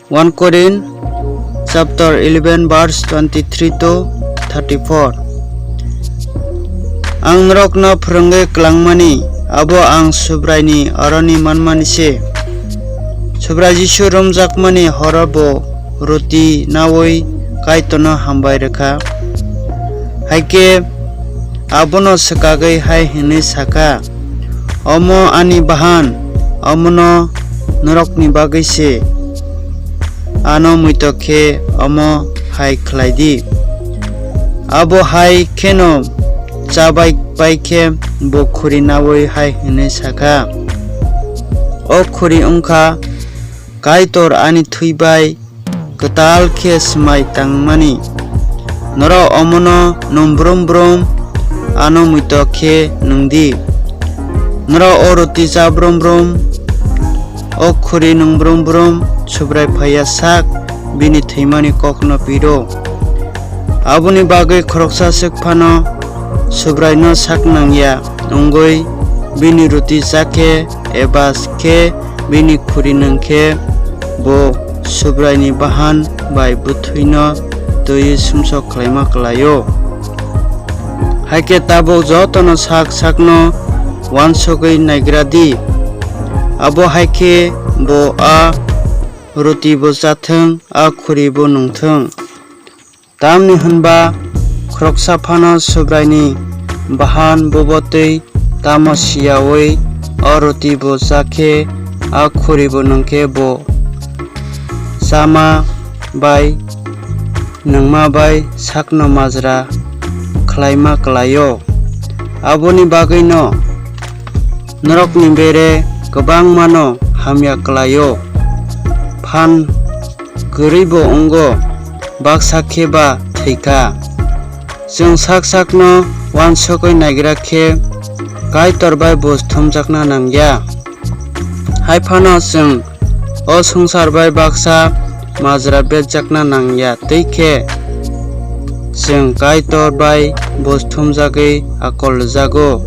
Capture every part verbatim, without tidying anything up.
One Korin chapter eleven verse twenty-three to thirty-four. Ang norokno phwrwngwi klangmani abo ang Subraini aroni manmani se. Subrai Jisu romjakmani horo bo roti naui Kaitorno hambai rwkha. Hai khe abono swkagwi hai hwnwi sakha, "Omo ani bahan, omono norokni bagwi se, ano muitok khe omo hai khlai di." Abo hai kheno chabai pai khe bo khuri naui hai hwnwi sakha, "O khuri wngkha Kaitor ani thwi bai kwtal khe swmai tangmani. Norok omono nung brum brum ano muitok khe nung di. Norok o roti cha brum brum, o khuri nung brum brum Subrai phaiya sak bini thwimani kokno piro." Aboni bagwi khoroksa swk phano Subraino sak nangya wngwi bini roti cha khe eba khe bini khuri nung khe bo Subraini bahan bai bwthwino twiwi sumsok khlaima kwlaio. Hai khe tabuk jotono sak sakno uansugwi naigra di. Abo hai khe bo a roti bo cha thung, a khuri bo nung thung. Tamni hwn ba khoroksa phano Subraini bahan bubo twi tamo siyaui o roti bo cha khe, a khuri bo nung khe bo chama bai nungma bai sakno majra khlaima kwlaio. Aboni bagwino norokni bere kwbangmano hamya kwlaio. Phan kwrwi bo wngo, baksa khe ba thwi kha. Chwng sak sakno uansugwi naigra khe Kaitor bai buj thumjakna nangya. Hai phano chwng o swngchar bai baksa majra berjakna nangya, tei khe chwng Kaitor bai buj thumjagwi akol rwjago.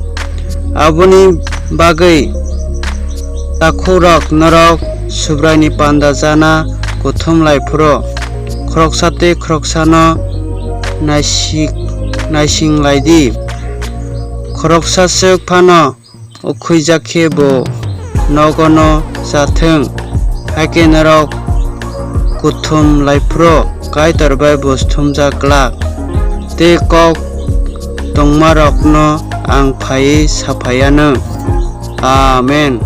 Aboni bagwi takhukrok, norok Subraini panda chana kuthum lai phuru, khoroksa tei khoroksano naisik-, naising lai di. Khoroksa swk phano ukhwijak khe bo nogono cha thung, hakhe norok kuthum lai phuru Kaitor bai buj thumjak glak, tei kok tongmarokno ang phaiwi saphai anw. Amen.